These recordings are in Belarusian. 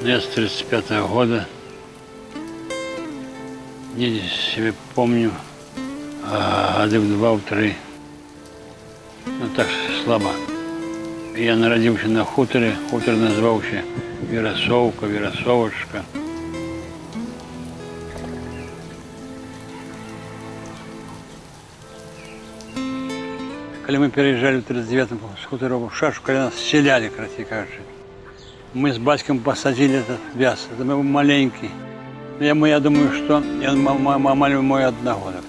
Я с 35-го года. Не себе помню, годы в два, в три. Ну так слабо. Я народился на хуторе. Хутор назывался Верасовка, Верасовочка. Когда мы переезжали в 39-м с хутора в Шашу, когда нас селяли, короче, кажется. Мы с батьком посадили этот вяз. Это был маленький. Я думаю, что я мой одногодок.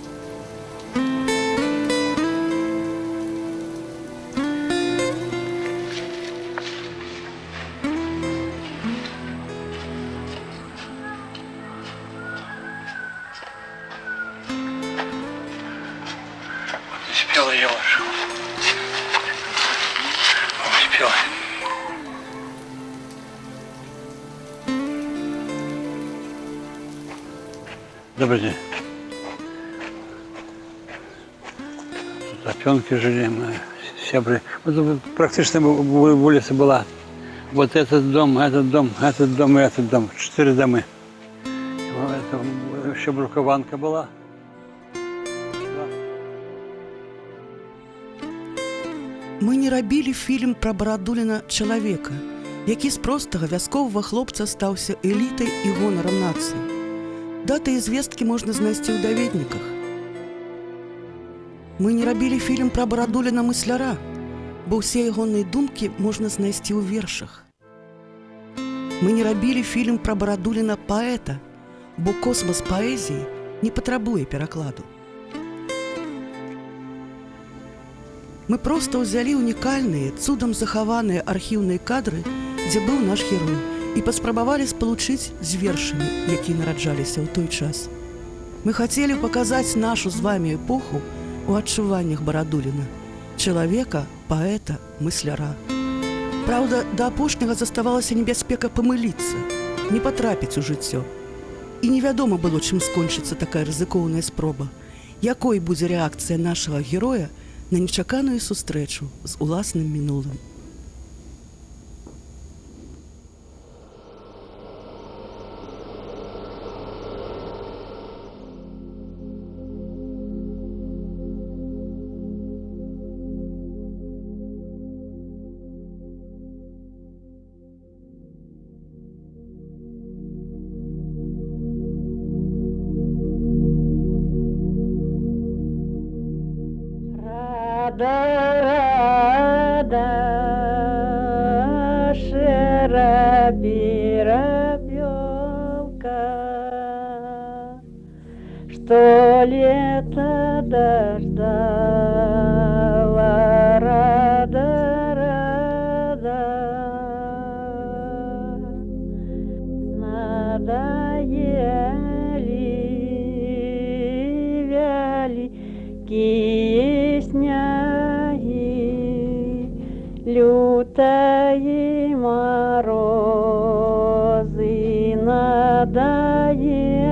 Успела я вашу. Успела. Добрый день. Тут опенки жили, мы сябры. Вот практически улица была. Вот этот дом, этот дом, этот дом и этот дом. 4 дома. Это еще брукованка была. Да. Мы не рабілі фільм пра Барадуліна чалавека, які з простага вясковага хлопца стаўся элітай і гонарам нацыі. Даты і звесткі можна знайсці ў даведніках. Мы не рабілі фільм пра Барадуліна мысляра, бо ўсе ягоныя думкі можна знайсці ў вершах. Мы не рабілі фільм пра Барадуліна паэта, бо космас паэзіі не патрабуе перакладу. Мы проста ўзялі унікальныя, цудам захаваныя архіўныя кадры, дзе быў наш герой, і паспрабавалі спалучыць з вершамі, якія нараджаліся ў той час. Мы хацелі паказаць нашу з вамі эпоху ў адчуваннях Барадуліна, чалавека, паэта, мысляра. Праўда, да апошняга заставалася небяспека памыліцца, не патрапіць у жыццё. І невядома было, чым скончыцца такая рызыкоўная спроба, якой будзе рэакцыя нашага героя на нечаканую сустрэчу з уласным мінулым. Рада, широбирабелка, что лето дождала, рада, рада, надоели великие сняги, лютые морозы надоели.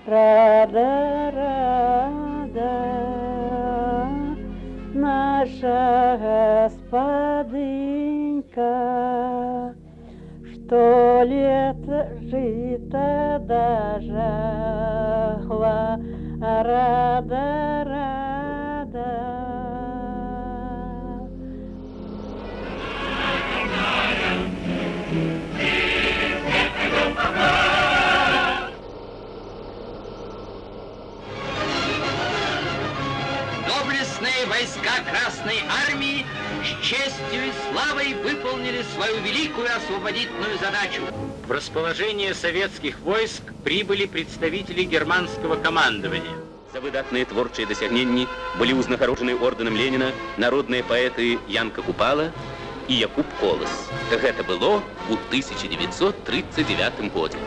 Рада, рада, наша господынька, что лето жито дожагла, рада, рада. Доблестные войска Красной Армии с честью и славой выполнили свою великую освободительную задачу. В расположение советских войск прибыли представители германского командования. За выдатныя творчыя дасягненні былі ўзнагароджаны ордэнам Леніна народныя паэты Янка Купала і Якуб Колас. Гэта было ў 1939 годзе.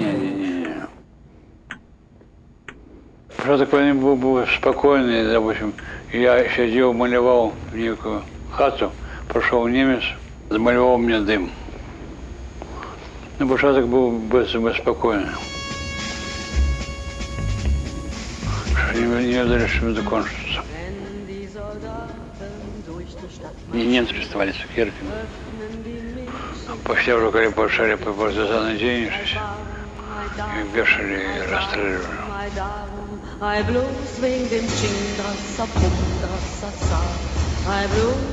Не-не-не. Початок войны был спокойный, допустим. Я сидел, малевал некую хату, прошел немец, замалевал мне дым. Ну, початок был беспокойный. Не ведали, чем закончится. И немцы приставали с цукерками. После уже, когда пошли по партизаны денежись, и вешали и расстреливали.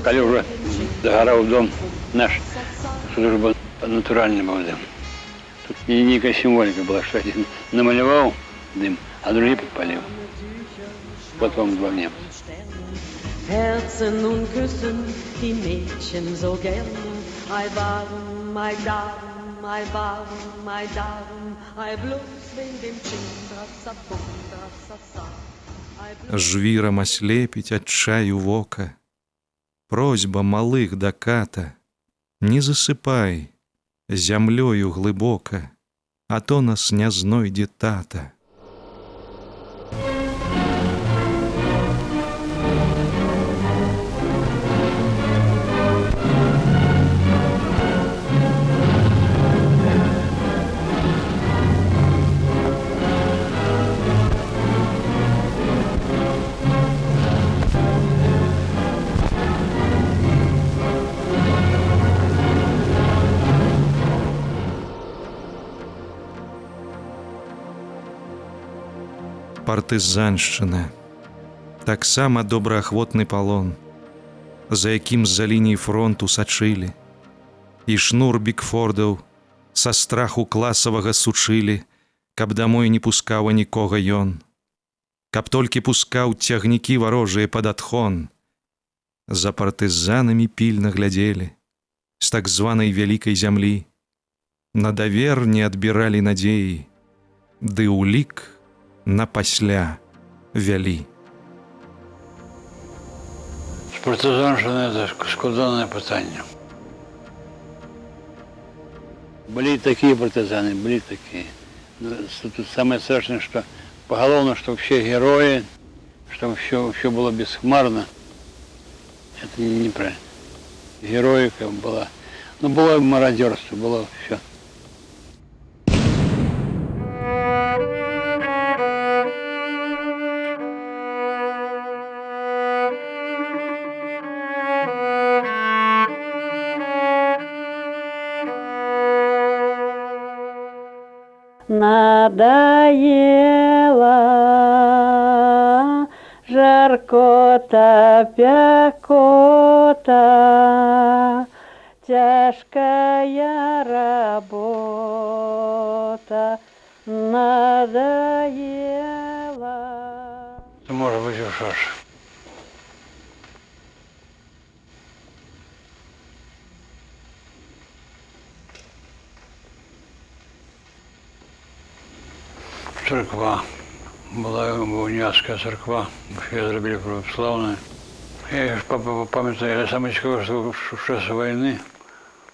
Когда уже догорал дом наш, тут уже был натуральный был дым. Тут некая символика была, что один намалевал дым, а другие подпалил. Потом два немца. Herzen nun küssen die Mädchen so gern. Ei warm, ei darm, ei warm, ei darm, ei bloß wegen dem Tschindrassa-Bumdrassa-Sa. Жвірам аслепіць адчаю вока. Просьба малых да ката: не засыпай зямлёю глыбока, а то нас не знойдзе тата. Партызаншчына. Таксама добраахвотны палон, за якім з-за лініі фронту сачылі. І шнур бікфордаў са страху класавага сучылі, каб домой не пускаў нікога ён. Каб толькі пускаў цягнікі варожыя пад адхон. За партызанамі пільна глядзелі з так званай вялікай зямлі. На давер не адбіралі надзеі, ды ўлік на пасля вялі. Партызаншчына – это складанае пытанне. Были такие партизаны, были такие. Но тут самое страшное, что поголовно, что все герои, что все было бесхмарно. Это неправильно. Героика была. Но было мародерство, было все. Надоело жарко-то, пекота, тяжкая работа надоела. Может быть, уж аж. Церква. Была униатская церква, все зробили православную. Я памятаю, я сам цікаво, что в час войны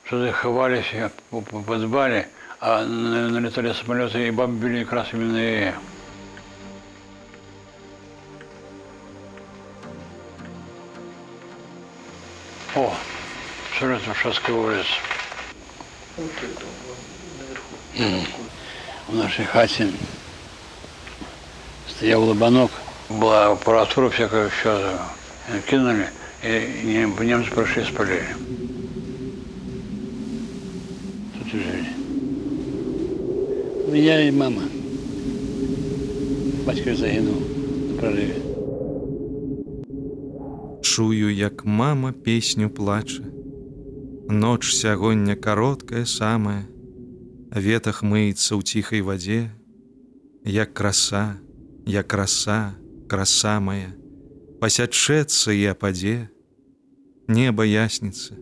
сюда ховались, подбали, а налетали самолеты и бомбили как раз именно ее. О, абсолютно Варшавская улица. В нашей хате стоял лобанок, была аппаратура всякая, все кинули, и немцы прошли, спалили. Тут и жили. Меня и мама. Батька загинул на прорыве. Чую, як мама песню плача. Ноч сягоння кароткая самая, ветах мыецца ў ціхай вадзе. Як краса, як краса, краса моя, пасячэцца і ападзе. Неба ясніца,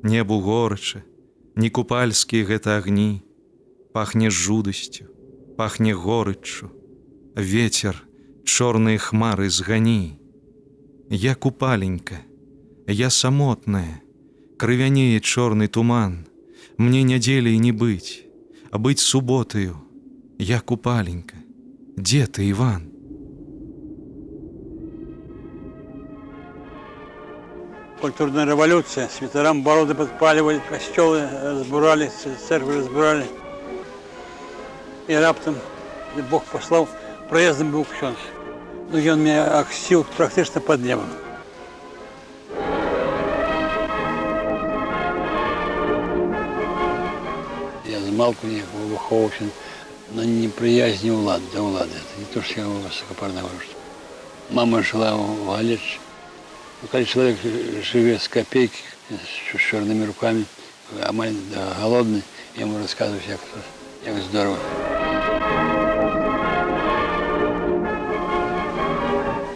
небу горача, не купальскія гэта агні, пахне жудасцю, пахне горыччу. Ветер, чорныя хмары згані. Я купаленька, я самотная, крывянее чорны туман, мне нядзелей не быць, а быць суботаю. Я купаленька. Дзе ты, Іван? Культурная революция. Свитерам бороды подпаливали, костелы разбурали, церкви разбурали. И раптом Бог послал, проездом был ксёндз. Ну, и он меня оксил практически под небом. Я змалку выхоўваўся на неприязни улады, да улады. Это не то, что я высокопарно говорю. Что мама жила в Галиче. Ну, когда человек живет с копейки, с черными руками, а мать голодный, я ему рассказываю, как здорово.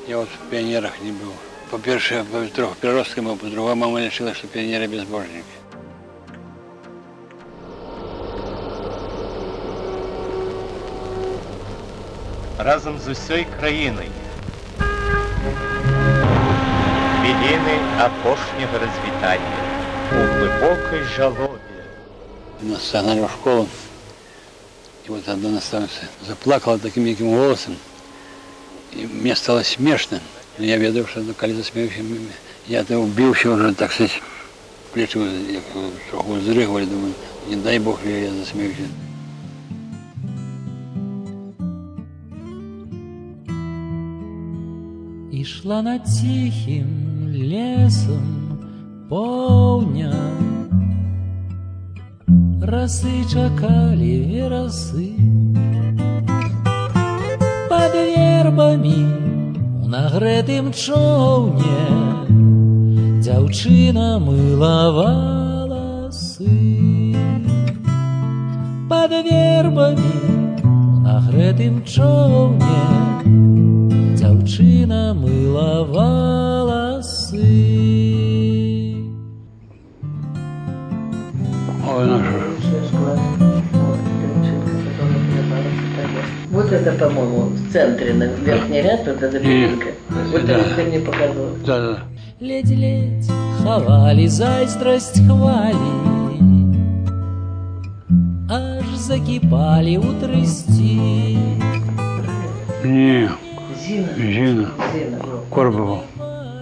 Я вот в пионерах не был. По-перше, трохи переростком был, по-другому мама решила, что пионеры безбожники. Разам з усёй краінай. Хвіліны апошняга развітання у глыбокай жалобе. Нас согнали в школу, и вот одна наставница заплакала таким неким голосом, и мне стало смешно. Но я ведал, что коли засмеюсь, я-то убился уже, так сказать, плечи троху вздрыгивали, думаю, не дай бог, я засмеюсь. И шла над тихим лесом полдня, росы чакали верасы. Под вербами у нагретым човне дзяўчына мыла валасы. Под вербами у нагретым човне дзяўчына мыла валасы. Ой, наша. Вот это, по-моему, в центре, на верхний ряд, вот эта беленькая. Вот да. Это ты мне показывал. Да, да. Ледь-ледь хавали, зайздрасць хвалі, аж закипали у трысці. Не. Зина. Зина. Зина. Корбова.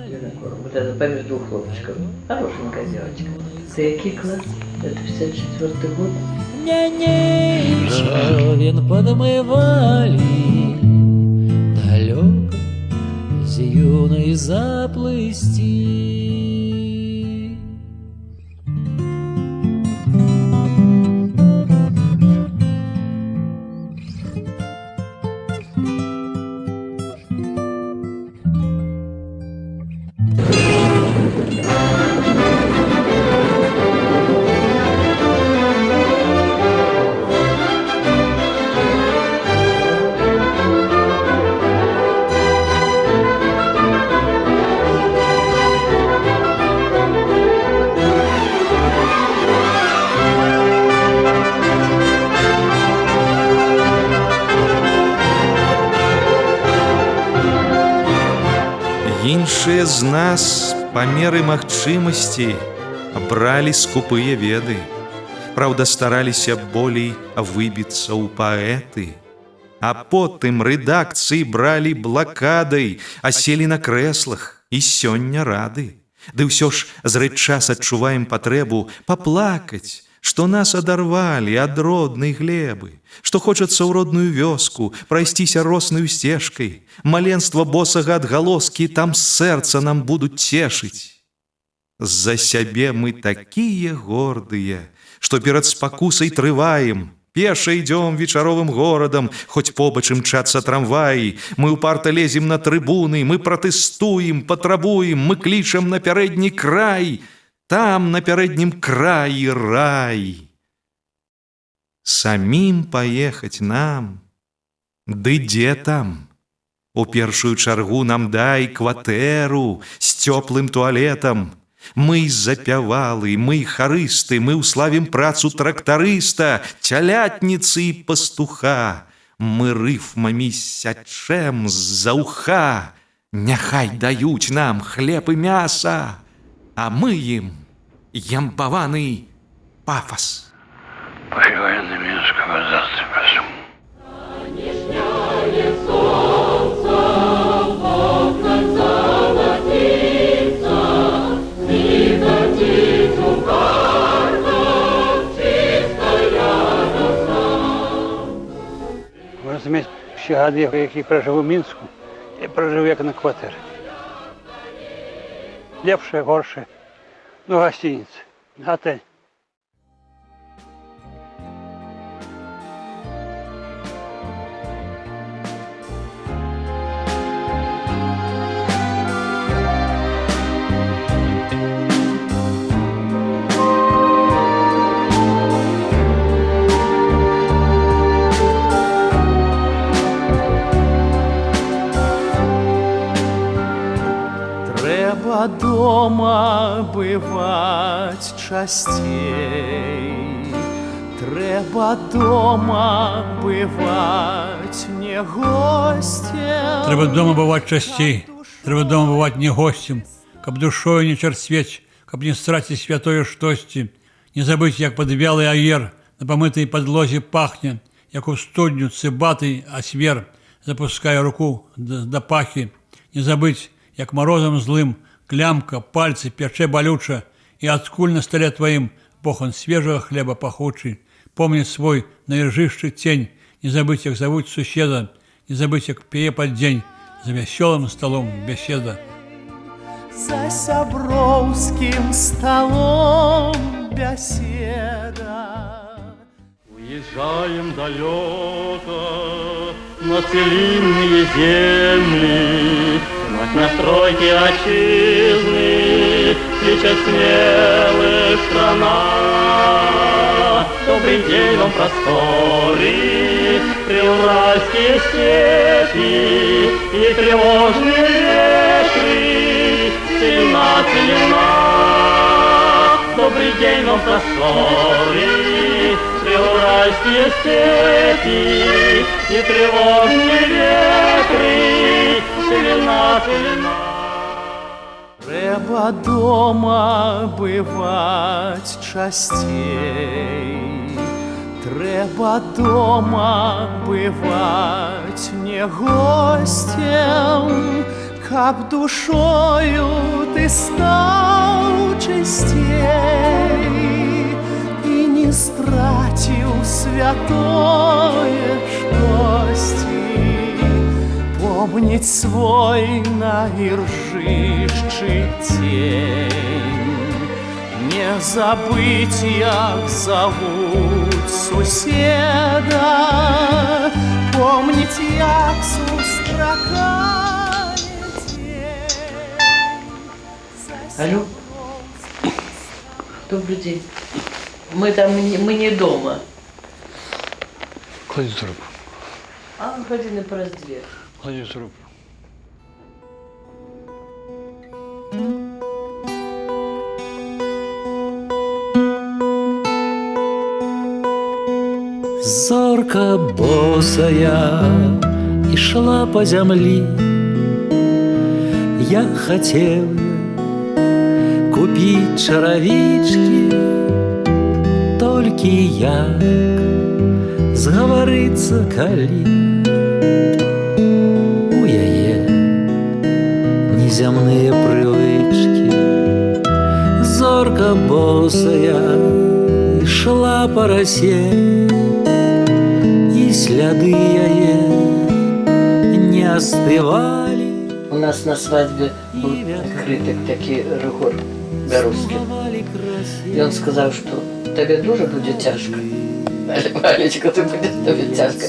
Зина Корбова. Вот это поміж двух хлопчиков. Хорошенькая девочка. Это який класс? Это 54-й год. Няней човен подмывали, далеко з юной заплысти. Іншыя з нас па меры магчымасці бралі скупыя веды. Праўда, стараліся болей выбіцца ў паэты. А потым рэдакцыі бралі блакадай, аселі на крэслах і сёння рады. Ды ўсё ж зрэд час адчуваем патрэбу паплакаць, што нас адарвалі ад роднай глебы, што хочацца ў родную вёску прайсціся росную сцежкай, маленства босага адгалоскі там сэрца нам будуць цешыць. За сябе мы такія гордыя, што перад спакусай трываем, пеша идём вечаровым горадам, хоць побач імчацца трамваі, мы ўпарта лезем на трыбуны, мы пратэстуем, патрабуем, мы клічам на пярэдні край, там на пярэднім краі рай. Самім паехаць нам Ды дзе там? У першую чаргу нам дай кватэру з цёплым туалетам. Мы запявалы, мы харысты, мы ўславім працу трактарыста, цялятніцы і пастуха. Мы рыфмамі сячэм з-за уха. Няхай даюць нам хлеб і мяса, а мы ім ямбаваны пафас. Послевоенный Минск, завтра прошу. Разумееце, усе гады, якія пражыў у Мінску, я пражыў як на кватэры. Лепшае, горшае, ну, гасцініца, гатэль. Трэба дома бываць часцей, трэба дома бываць не госцем. Трэба дома бываць часцей, трэба дома бываць не госцем, каб душою не чарсвець, каб не страціць святое штосьці, не забыць, як падвялы аер на памытай падлозе пахне, як у студню цыбаты асвер запускае руку да пахі, не забыць, як марозам злым клямка, пальцы пячэ балюча, і адкуль на стале тваім бохан свежага хлеба пахучы, помніць свой на іржышчы цень, не забыць, як завуць суседа, не забыць, як пее пад дзень за вясёлым сталом беседа. За сяброўскім сталом беседа. Уезжаем далеко на целинные земли, вновь на стройке отчизны встреча смелых страна. Добрый день вам, просторы, приуральские степи и тревожные ветры. Целина, целина. Добрый день вам, просторы, приуральские степи и тревожные ветры. Целина, целина. Трэба дома бываць часцей, трэба дома бываць не госцем, каб душою ты стаў чысцей і не страціў святое штосьці. Помніць свой на іржышчы цень, не забыць, як завуць суседа, помніць, як сустракае дзень. Алло, добрый день. Мы там, мы не дома. Клади трубку. А, годины праз две. Клади трубку. Зорка босая ішла по зямлі. Я хацеў купіць чаравічкі, толькі як згаварыцца калі. У яе неземныя прывычкі. Зорка босая ішла па расе, і сляды яе не остывали. У нас на свадьбе был критик такі Рыгор Бярозкін. І он сказаў, што табе дуже будзе цяжка. Валечка, ты будзе табе цяжка.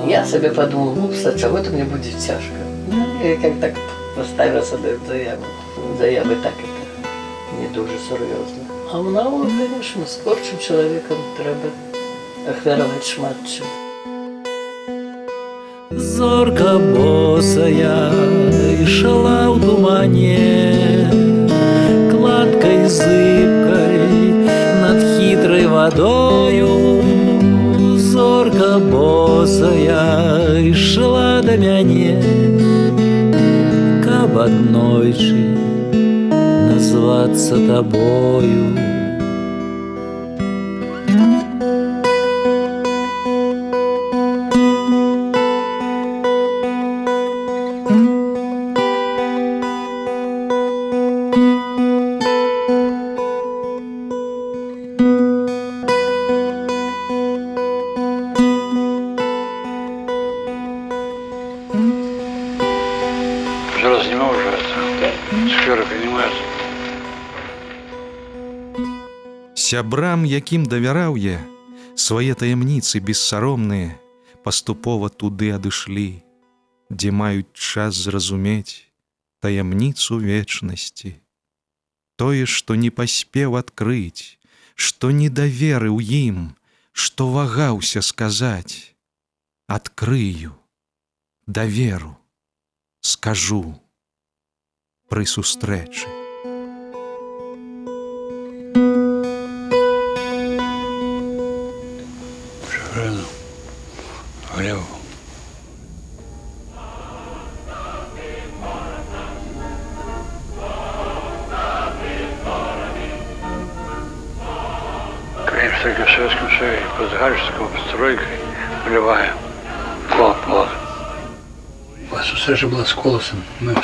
Я сабе падумала, упс, а чаго ты мне будзе цяжка? Ну, я как так поставился до заявы. Заявы так это не дуже сур'ёзна. А наогул, конечно, з творчым чалавекам трэба ахвяраваць шмат чым. Зорка босая ішла ў тумане, кладкай зыбкай над хітрай вадою. Зорка босая ішла да мяне, каб аднойчы назвацца табою. Сябрам, якім давяраў я, свае таямніцы бессаромныя паступова туды адышлі, дзе маюць час зразумець таямніцу вечнасці. Тое, што не паспеў адкрыць, што не даверыў ім, што вагаўся сказаць, адкрыю, даверу, скажу пры сустрэчы. Конечно, в Советском Союзе под Гальском стройкой полевая колос. Встреча была с Колосом. Мы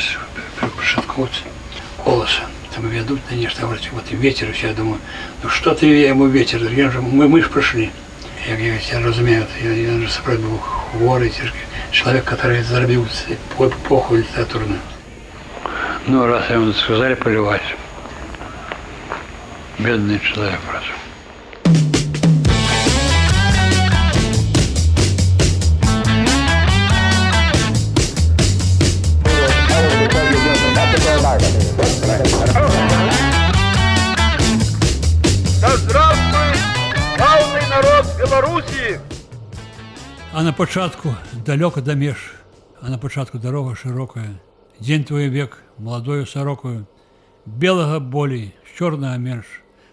Шатковцы Колоса. Там ведут, конечно, говорят, вот и ветер, все, я думаю, ну что ты я ему ветер, я же, мы же прошли. Я разумею, я же собрал был хворый, человек, который зарубил эпоху литературную. Ну, раз ему сказали поливать, бедный человек просто. Да здравствует славный народ Беларуси! А на пачатку далёка да меж, а на пачатку дарога шырокая. Дзень твой век маладою сарокаю, белага болей, чорнага менш.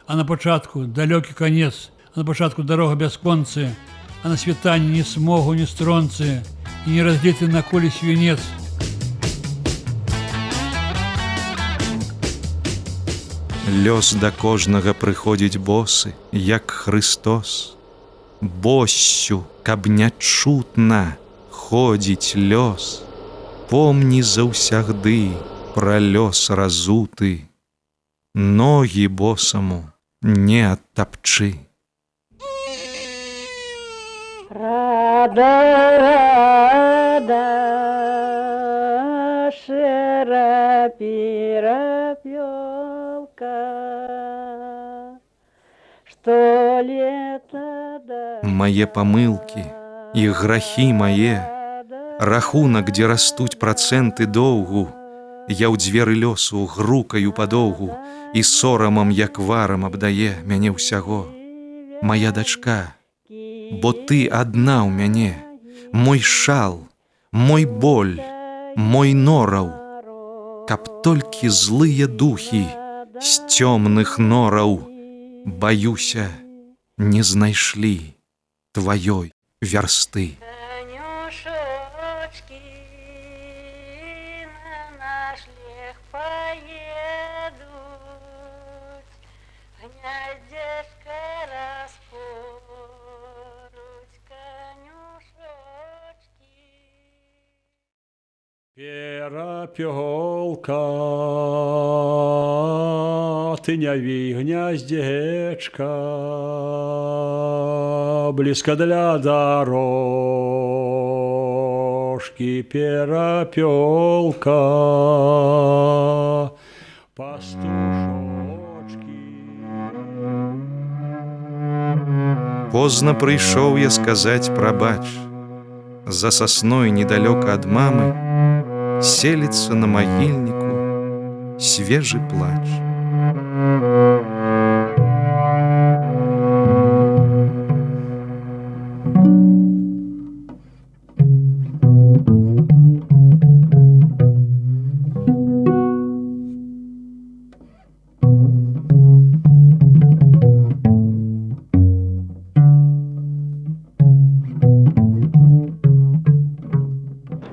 А на пачатку далёкі канец, а на пачатку дарога бясконцы, а на світанні ні смогу, ні стронцы, і не разліты на кулі свінец. Лёс да кожнага прыходзіць босы, як Хрыстос. Боссю, каб нячутна, ходзіць лёс. Помні заўсягды пра лёс разуты. Ногі босаму не адтапчы. Рада, рада, шера перепелка, что лето да. Мае памылкі і грахі мае, рахунак, дзе растуць працэнты доўгу, я ў дзверы лёсу грукаю падоўгу і сорамам, як варам, абдае мяне ўсяго. Мая дачка, бо ты адна ў мяне, мой шал, мой боль, мой нораў, каб толькі злыя духі з цёмных нораў, баюся, не знайшлі тваёй вярсты. Перапёлка, ты не вій гняздзечка, блізка для дарожкі, перапёлка, пастушочки. Позна прыйшоў я сказаць прабач, за сасной недалёка ад мамы селится на могильнику свежий плач.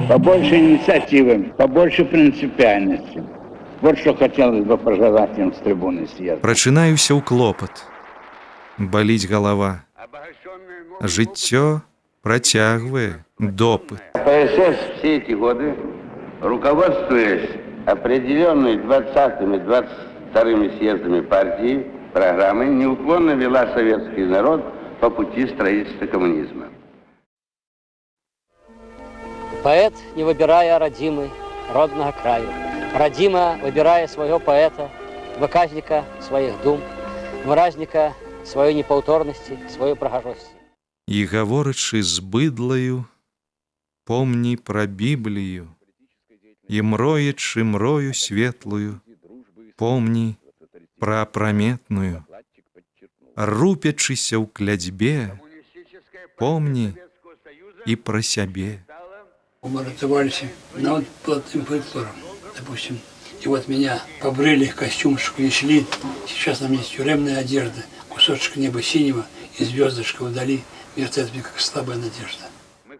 Побольше инициативы, побольше принципиальности. Вот что хотелось бы пожелать им с трибуны съезда. Прачынаюся ў клопат. Баліць галава. Жыццё працягвае допыт. КПСС все эти годы, руководствуясь определенной 20-ми, 22-ми съездами партии, программой, неуклонно вела советский народ по пути строительства коммунизма. Паэт не выбірае радзімы, роднага краю. Радзіма выбірае свайго паэта, выказніка сваіх дум, выразніка сваёй непаўторнасці, сваёй прыгажосці. І гаворачы з быдлаю, помні пра Біблію, і мроечы мрою светлую, помні пра апраметную, рупячыся ў клядзьбе, помні і пра сябе. Мы ратаваліся над блатным фольклором, допустим. И вот меня побрили, костюмчик унесли. Сейчас на мне тюремная одежда, кусочек неба синего и звездочка вдали мертвец мне, как слабая надежда.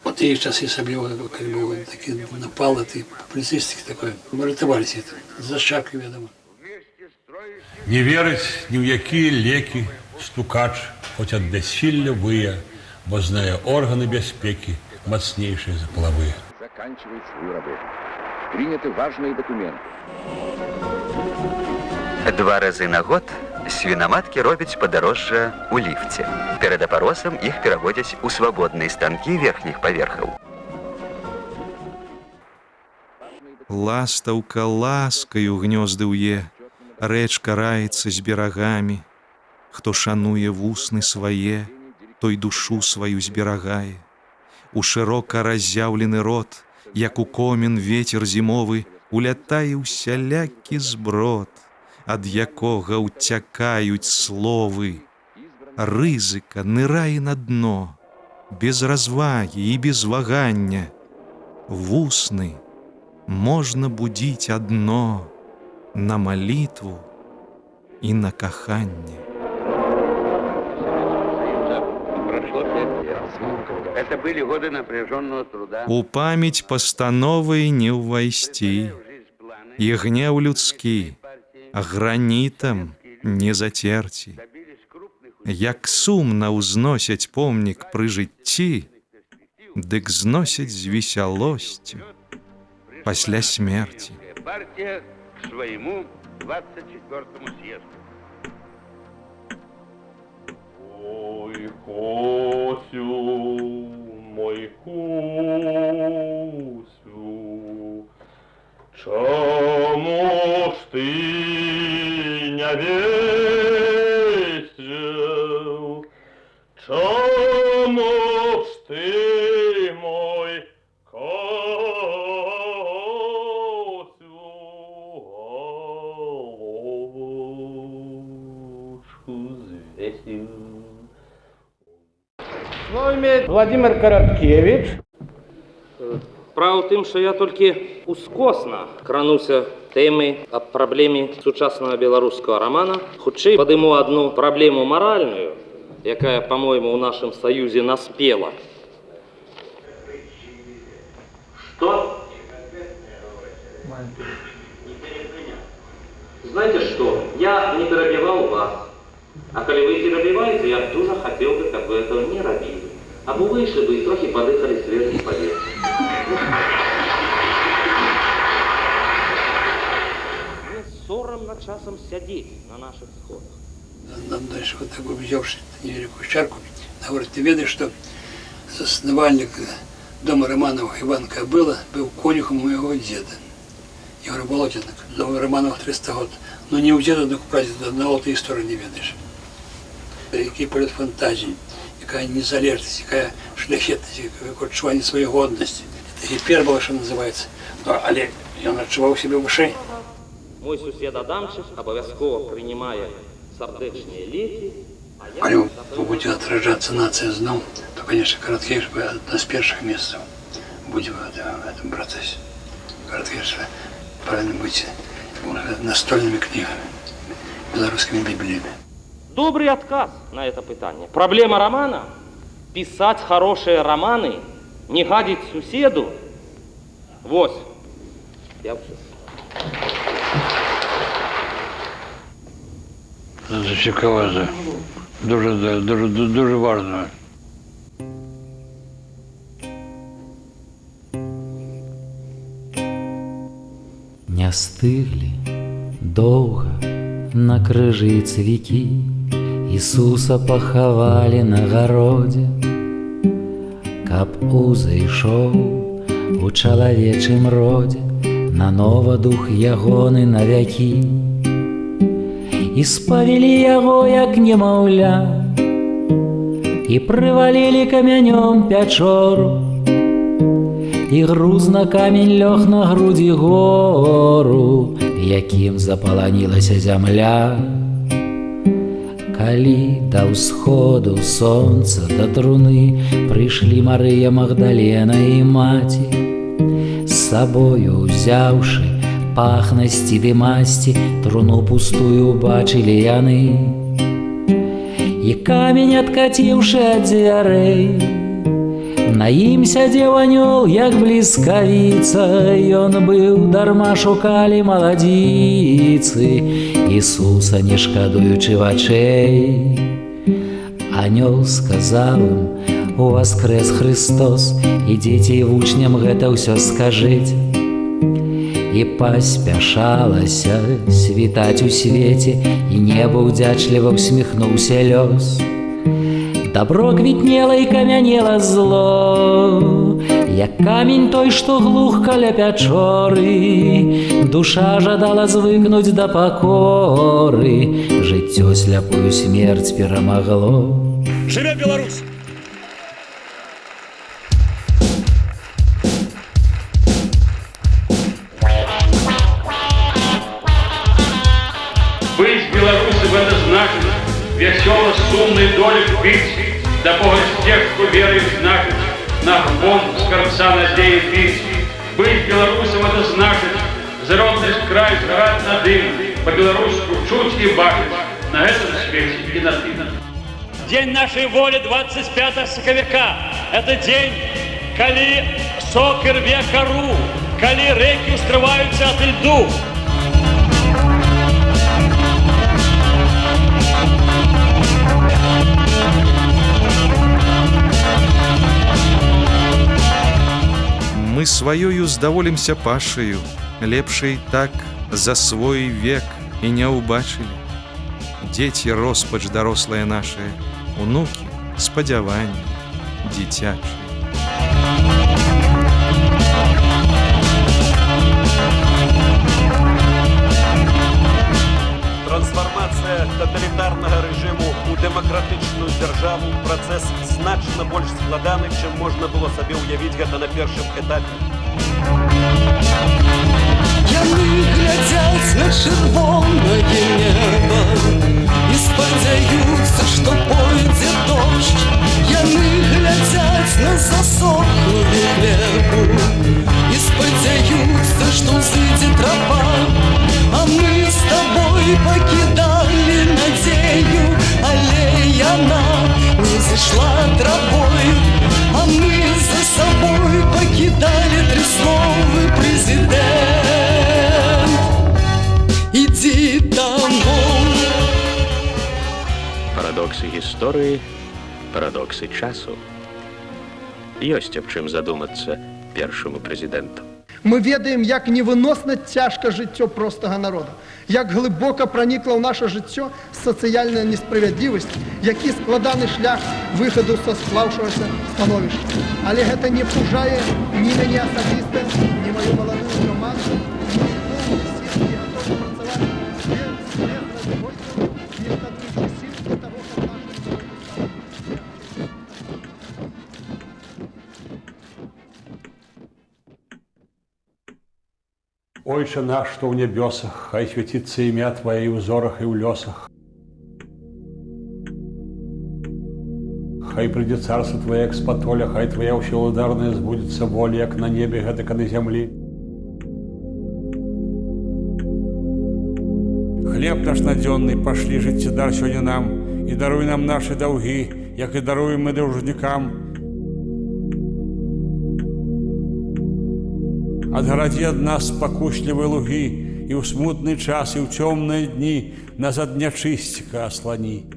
Вот и сейчас я особливо, как бы, вот такие напалы, ты публицистики такой. Мы ратаваліся это, за шапками, я думаю. Не верыць ні ў якія лекі стукач, хоць ад бяссілля вые, бо знае органы бяспекі мацнейшыя за палавыя. Заканчивает свою работу. Приняты важные документы. Два разы на год свінаматкі робяць падарожжа ў ліфце. Перад апаросам іх пераводзяць у свабодныя станкі верхніх паверхаў. Ластаўка ласкаю гнёзды ўе, рэчка раецца з берагамі. Хто шануе вусны свае, той душу сваю зберагае. У шырока раззяўлены рот, як у комін ветер зімовы, улятае ўсялякі зброд, ад якога ўцякаюць словы. Рызыка нырае на дно, без развагі і без вагання. Вусны можна будзіць адно на малітву і на каханне. Прошло 5 лет. Это были годы напряженного труда. У памяць пастановай не ўвайсці, і гнеў людскі гранітам не зацерці. Як сумна ўзносяць помнік пры жыцці, дык зносяць з весялосцю пасля смерці. Партия к своему 24-му съезду. Ой, Косю, мой Косю, чому ж ти не весел? Чому ж ти, мой Косю, головочку звесил? Слово имеет Владимир Короткевич. Справа ў тым, што я толькі ускосна крануся тэмы аб праблеме сучаснага беларускага рамана. Хутчэй падыму адну праблему маральную, якая, па-мойму, у нашым саюзе наспела. Что? Знаете что? Я не перебивал вас. А калі вы перабіваеце, я б дужа хацеў бы, каб вы этого не рабілі. Або выйшлі бы і трохі падыхалі свежым паветрам. Мне сорамна часам сядзець на нашых сходах. Нам дальше вот такой, взявший невеликую чарку, говорит, ты ведаешь, что основальник дома Романовых Иван Кобыла был конюхом моего деда. Я говорю, Володя, дом Романовых 300 год. Но не у деда, но у прадеда, одного ты историю не ведаешь. Які полет фантазії, яка незалежність, яка шляхетність, яке відчування своєї годності. Це гіпербола, що називається. Ну, але він відчував себе вище. Мой сусед Адамчык абавязкова прынимае сардэчныя лекі, а я... Коли будет отражаться нация знов, то, конечно, Короткевич будет одно из первых мест будет в этом процессе. Короткевич правильно быть настольными книгами, белорусскими библиями. Добрый адказ на это пытанне. Праблема рамана – пісаць хорошыя раманы, не гадзіць суседу Вось. Я ўсё. Це цікаво, це дуже, дуже, дуже важливо. Не стыглі доўга на крыжы цвікі, Ісуса пахавалі на гародзе, каб узышоў у чалавечым родзе нанова дух ягоны на вякі. І спавілі яго, як немаўля, і прывалілі камянём пячору, і грузна камень лёг на грудзі гору, якім запаланілася зямля. Калі да ўсходу сонца да труны прыйшлі Марыя Магдалена і маці, з сабою ўзяўшы пахнасці ды масці, труну пустую убачылі яны. І камень, адкаціўшы ад дзвярэй, на ім сядзеў анёл, як бліскавіца, ён быў, дарма шукалі маладзіцы, Ісуса не шкадуючы вачэй. Анёл сказаў ім: уваскрэс Хрыстос, ідзіце і вучням гэта ўсё скажыце. І паспяшалася світаць у свеце, і небу ўдзячліва усміхнуўся лёс. Добро квітнела і камянела зло, як камень той, што глух каля пячоры. Душа жадала звыкнуць да пакоры, жыццё сляпую смерць перамагло. Жыве Беларусь! Быть белорусом — это значит весело сумный долек пить, да Бога стежку верой значит, на гбон с конца надеи пить. Быть белорусом — это значит за родный край сгорать на дым, по-белоруску чуть и бачить на этом свете и на тым. День нашей воли 25 сакавіка. Это день, калі сок рве кору, калі реки ускрываются от льду. Мы сваёю здаволімся пашаю, лепшай так за свой век і не ўбачылі. Дзеці роспач дарослыя нашыя, унукі спадзяванні дзіцячыя. Трансфармацыя таталітарнага рэжыму ў дэмакратычную дзяржаву працэс значна больш складаны, чым можна было сабе ўявіць гэта на першым этапе. Яны глядзяць на чырвонае неба і спадзяюцца, што пойдзе дождж. Яны глядзяць на засохлую глебу і спадзяюцца, што ўзыдзе трава. А мы з табой пакідалі надзею, але яна не зышла травой. А мы за сабой пакідалі тры словы: прэзідэнт, ідзі дамоў. Парадоксы гісторыі, парадоксы часу. Ёсць аб чым задумацца першаму прэзідэнту. Мы ведаем, як невыносна цяжка жыццё простага народа, як глыбока пранікла ў наша жыццё сацыяльная несправядлівасць, які складаны шлях выхаду са склаўшагася становішча. Але гэта не пужае ні мяне асабіста, ні маю маладую каманду, ні поўны сіл і гатовы працаваць без разгойдаў, не шкадуючы сіл для таго, каб наша Ойча наш, што ў нябёсах, хай свяціцца імя Тваё і ў зорах, і ў лёсах. Хай прыйдзе царства Тваё, як з-патоля, хай Твая ўсеўладарная збудзецца воля, як на небе, гэтак і на зямлі. Хлеб наш надзённы пашлі жыццедар сёння нам, і даруй нам нашы даўгі, як і даруем мы даўжнікам. Адгарадзі ад нас спакуслівыя лугі, і ў смутны час, і ў цёмныя дні нас ад нячысціка аслані.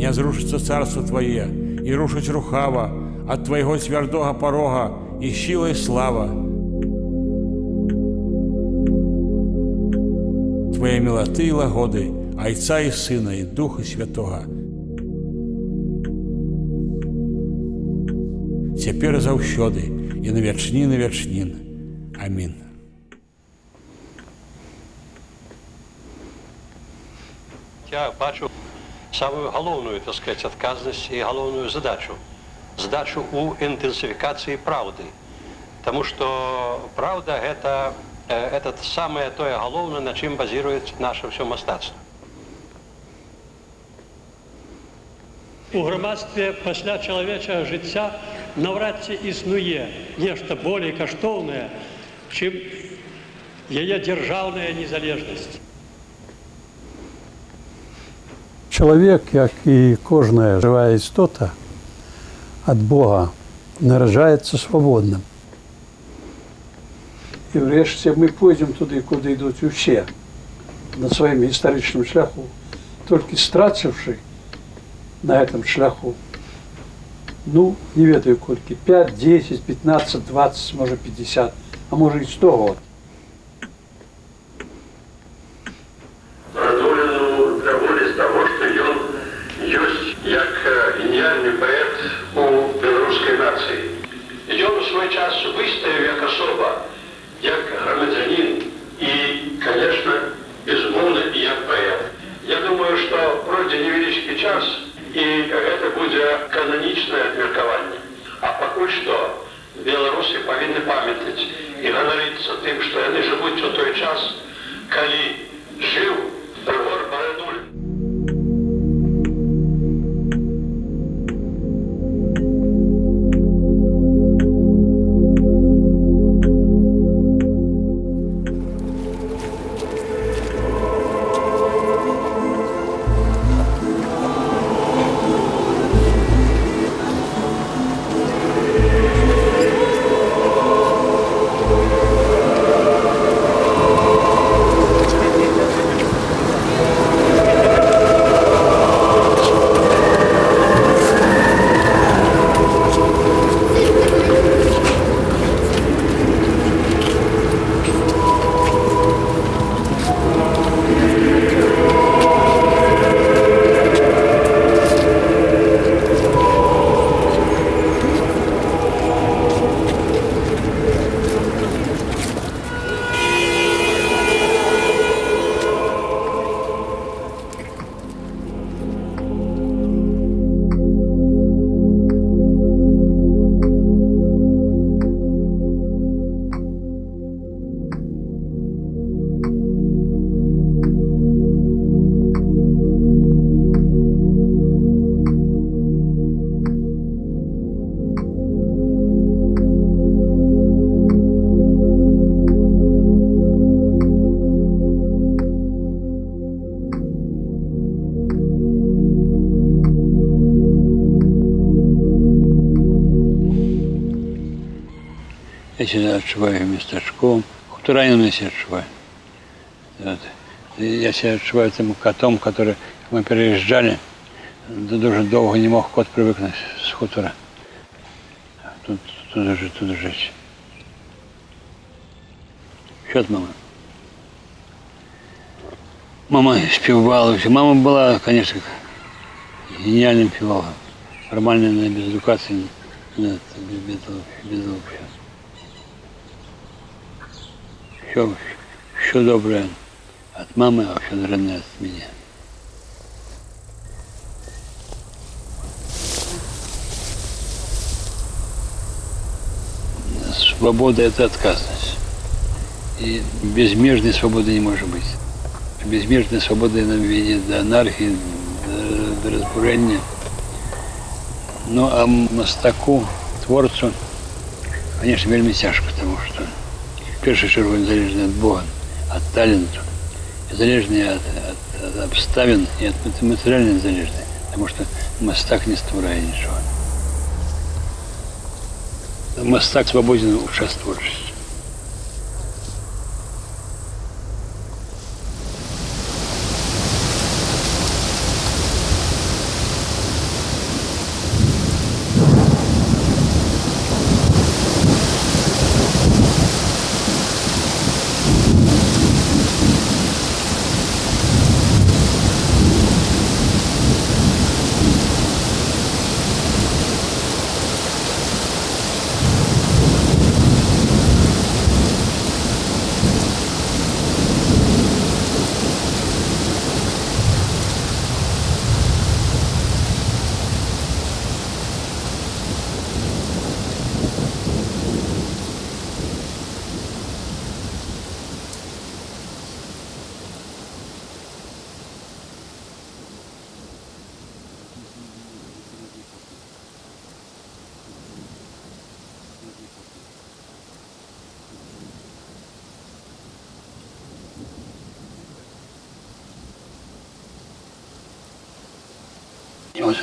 Не зрушыцца царства Твае, і рушыць рухава ад Твайго цвярдога парога і сіла і слава. Твае мілаты і лагоды, Айца і Сына, і Духа Святога. Цяпер і заўсёды, і на вячніны вячнін. Амін. Я бачу самую галоўную, так сказать, адказнасць і галоўную задачу. Задачу ў інтэнсіфікацыі праўды. Таму што праўда гэта самае тое галоўнае, на чым базіруецца наше ўсё мастацтва. У грамадстве пасля чалавечага жыцця наўрад ці існуе нешта болей каштоўнае, чым яе дзяржаўная незалежнасць. Чалавек, як і кожная жывая істота, ад Бога нараджаецца свабодным. І ўрэшце мы пойдзем туды, куды ідуць усе на сваім гістарычным шляху, толькі страціўшы на гэтым шляху, не ведаю колькі, 5, 10, 15, 20, можа 50, а можа і 100 год. Барадуліну даволі з таго, што ён ёсць як геніяльны паэт у беларускай нацыі. Ён у свой час выстаяў як асоба, як грамадзянін і, конечно, безумоўна, і як паэт. Я думаю, што пройдзе невялічкі час, і гэта будзе кананічнае абмеркаванне. А пакуль што беларусы павінны памятаць і ганарыцца тым, што яны жывуць у той час, калі жыў Рыгор Барадулін. Я себя адчуваю местачком, хутаранином я себя адчуваю. Вот. Я себя адчуваю тем котом, который мы переезжали, дуже долго не мог кот привыкнуть с хутора. Тут жить. Счет мамы. Мама спевала. Мама была, конечно, гениальным филологом. Формально она без эдукации, без Все доброе от мамы, а все дрянное от меня. Свобода – это отказность. И безмежной свободы не может быть. Безмежная свобода нам ведет до анархии, до разбурения. Ну а мастаку, творцу, конечно, вельмі цяжка, потому что в першую чергу він залежний від Бога, від таленту, залежний від обставин і від матеріальної залежний, тому що мастак не створює нічого. Мастак свабодзін у час творчасці. Вот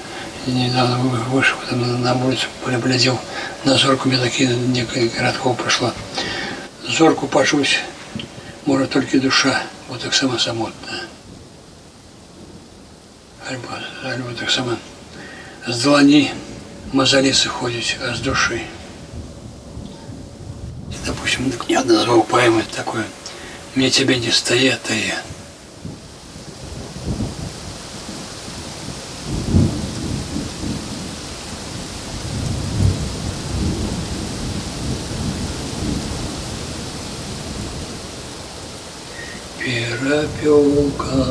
недавно вышел там на улицу, поглядел на зорку, мне такие несколько городков прошло. Зорку пачуць может только душа, вот так сама самотная. Альбо так само с длани мозоли сыходить, а с души. Допустим, я назвал поэмы такое «Мне тебе не стоит, а я». Перапёлка,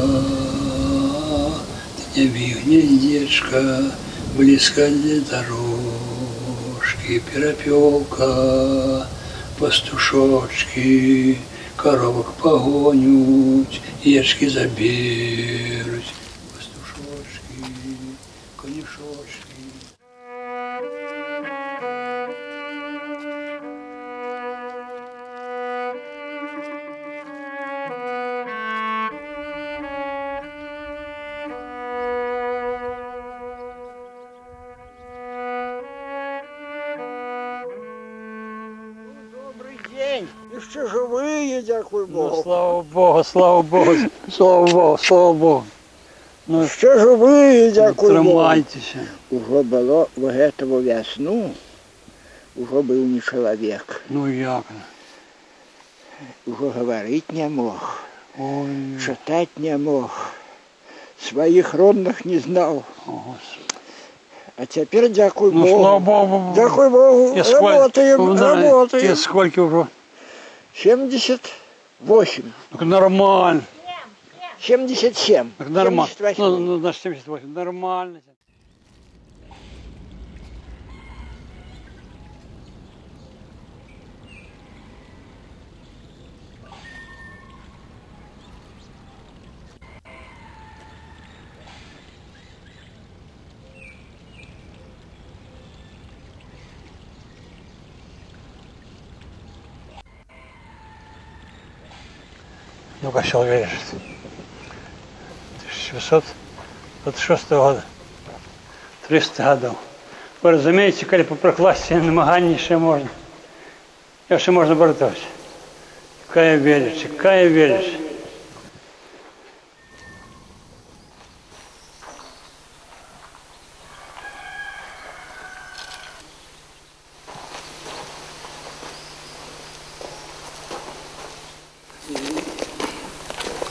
ты не гнездечко, близко для дорожки. Перапёлка, пастушочки, коровок погонють, ячки заберуть. Пастушочки, конюшочки. Еще живые, дякую Богу. Ну, слава Богу, слава Богу, слава Богу, слава Богу. Ну, еще живые, дякую Богу. Тримайтеся. Уже было в эту весну, уже был не человек. Ну як? Уже говорить не мог, ой, читать не мог, своих родных не знал. О, а теперь, дякую ну, Богу. Слава Богу. Дякую Богу, и работаем, работаем. И сколько уже? 78. Так нормально. 77. Так нормально. 78. Ну, значит, 78. Нормально. Ну, костел веришь. 1726 года. 300 годов. Вы разумеете, коли попрокласти намагання ще можна. Я ще можна боротися. Какая велич, какая велич.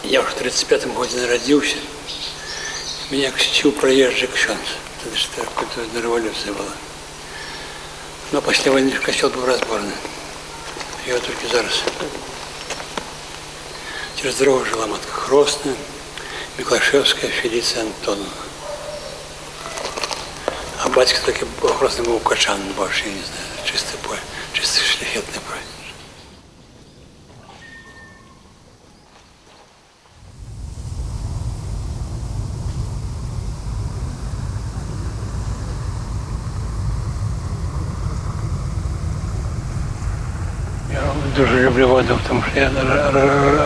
Я уже в 35-м году народился. Меня крестил проезжий ксёндз. Это же какая-то революция была. Но после войны костел был разборный. Я только зараз. Через дорогу жила матка Хростная, Миклашевская Фелиция Антоновна. А батька только Хростный был Качан, больше, я не знаю, чистый поле, чистый шляхетный поле. Дуже люблю воду, потому что я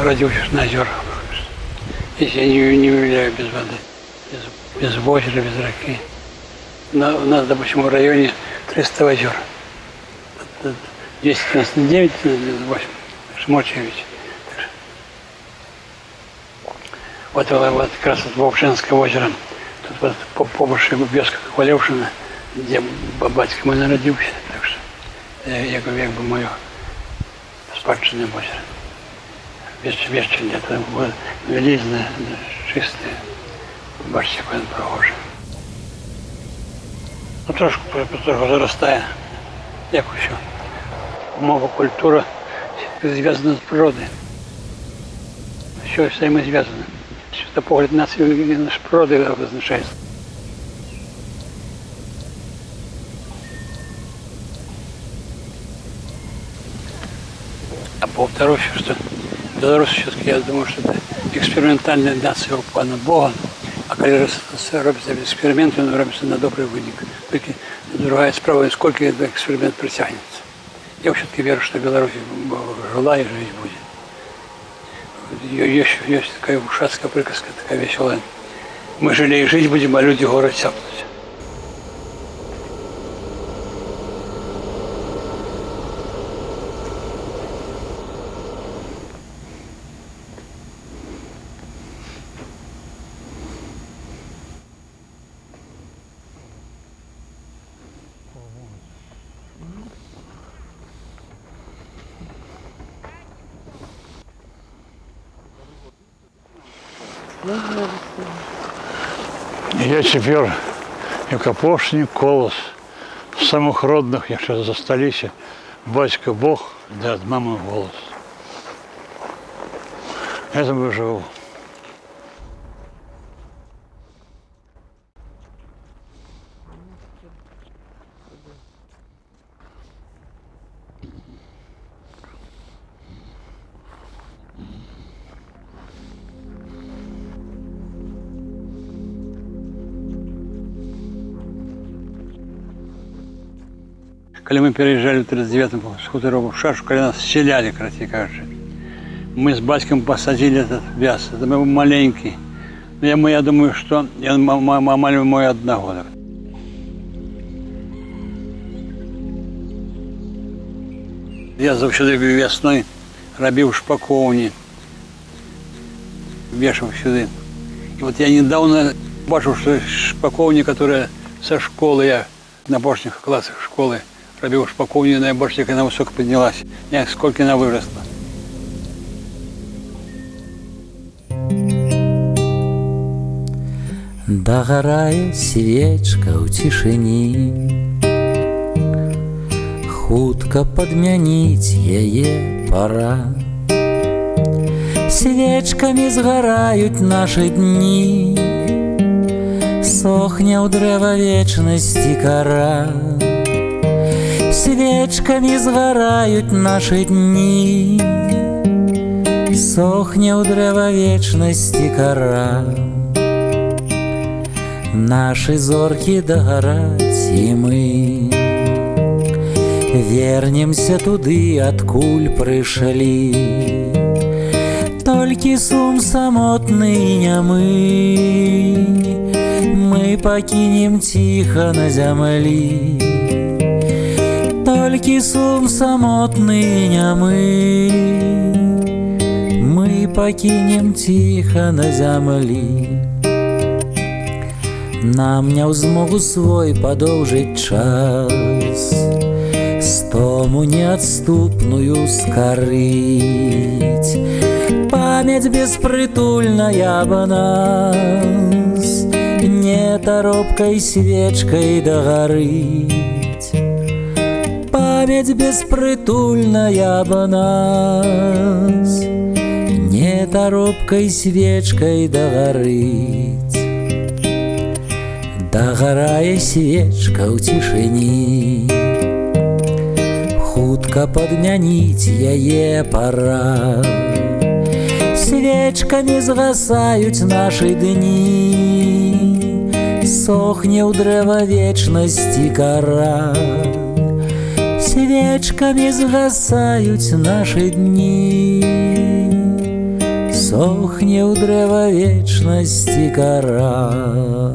родился на озерах. Я не уявляю без воды, без озера, без реки. У нас, допустим, в районе 300 озер. 299, 8. Можете видеть. Вот, вот как раз вот Вовчинское озеро. Тут вот побольше вёска Ковалевшина, где батька мой народился. Так что я как бы мое спадчинное озеро. Вещи это велизное, чистое. Бачите, як він пригожий. Ну, трошки заростає, як усе. Мова, культура зв'язана з природою. Все взаимосвязано. Світопогляд нації з природою визначається. А повторюсь, что белорусы все-таки, я думаю, что это экспериментальная нация у Пана Бога. А когда робится эксперимент, он робится на добрый вынік. Только другая справа, сколько этот эксперимент протянется. Я все-таки верю, что Беларусь жила и жить будет. Есть такая ушацкая приказка, такая веселая. Мы жили и жить будем, а люди город тяпнут. Я цяпер, як апошні колас самых родных яшчэ засталіся бацька Бог, да ад мамы голас. Это выживу. Когда мы переезжали в 39-м с хуторов в Шашу, когда нас селяли, короче, кажучи, мы с батьком посадили этот вяз. Это был маленький. Но я думаю, что я мой одногодок. Я завжди весной робив шпаковні, вешав сюди. И вот я недавно бачив, что шпаковні, которые со школы, я на апошніх классах школы робив шпаковню, найбільше, як вона високо піднялась, як скільки вона виросла. Дагарае свечка ў цішыні, хутка падмяніць яе пора. Свечкамі згараюць нашы дні, сохне ў дрэва вечнасці кара. Свечкамі згараюць нашы дні, сохне ў дрэва вечнасці кара. Нашы зоркі дагараць, і мы вернемся туды, адкуль прыйшлі. Толькі сум самотны і нямы мы пакінем ціха на зямлі. Толькі сум самотны і нямы мы пакінем ціха на зямлі. Нам не ў змогу свой падоўжыць час, стому неадступную скарыць. Памяць беспрытульная аб нас нетаропкай свечкай дагарыць. Памяць беспрытульная аб нас нетаропкай свечкай дагарыць. Дагарае свечка ў цішыні, хутка падмяніць яе пора. Свечкамі згасаюць нашы дні, сохне ў дрэва вечнасці кара. Свечкамі згасаюць нашы дні, сохне ў дрэва вечнасці кара.